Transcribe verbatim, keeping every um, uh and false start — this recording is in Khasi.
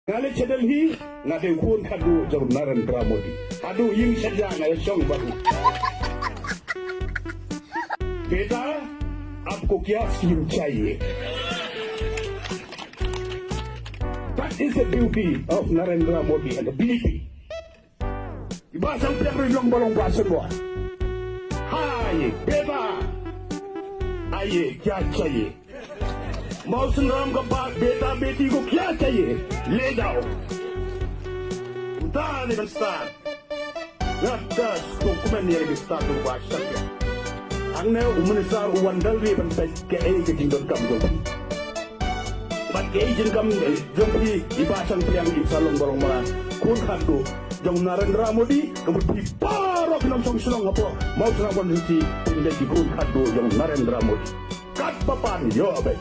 Nga leit sha Delhi, nga dei u khun khatduh jong Narendra Modi. Haduh ïing sha jaka nga ïa shong bad u. Beta, aapko kya scheme chahiye? That is the beauty of Narendra Modi and the B J P. I Bah Shangpliang ruh i long ba long Bah Shanbor. Hai, beta. Aaiye, kya chahiye? Mawsynram ka Bah, beta beti ko kya chahiye? Le jao. Uta ne ban start. Nga da sngewkmen ïa ka start u Bah Shangpliang. Hangne u minister u wan dal ri ban peit kaei ka jingdonkam jong phi. Bad kaei jingdonkam jong phi, i Bah Shangpliang, i sa long ba long ma khun khatduh jong Narendra Modi, ka mut phi baroh ki nongshong shnong hapoh Mawsynram constituency phin dei ki khun khatduh jong Narendra Modi. Katba pan ïoh beit.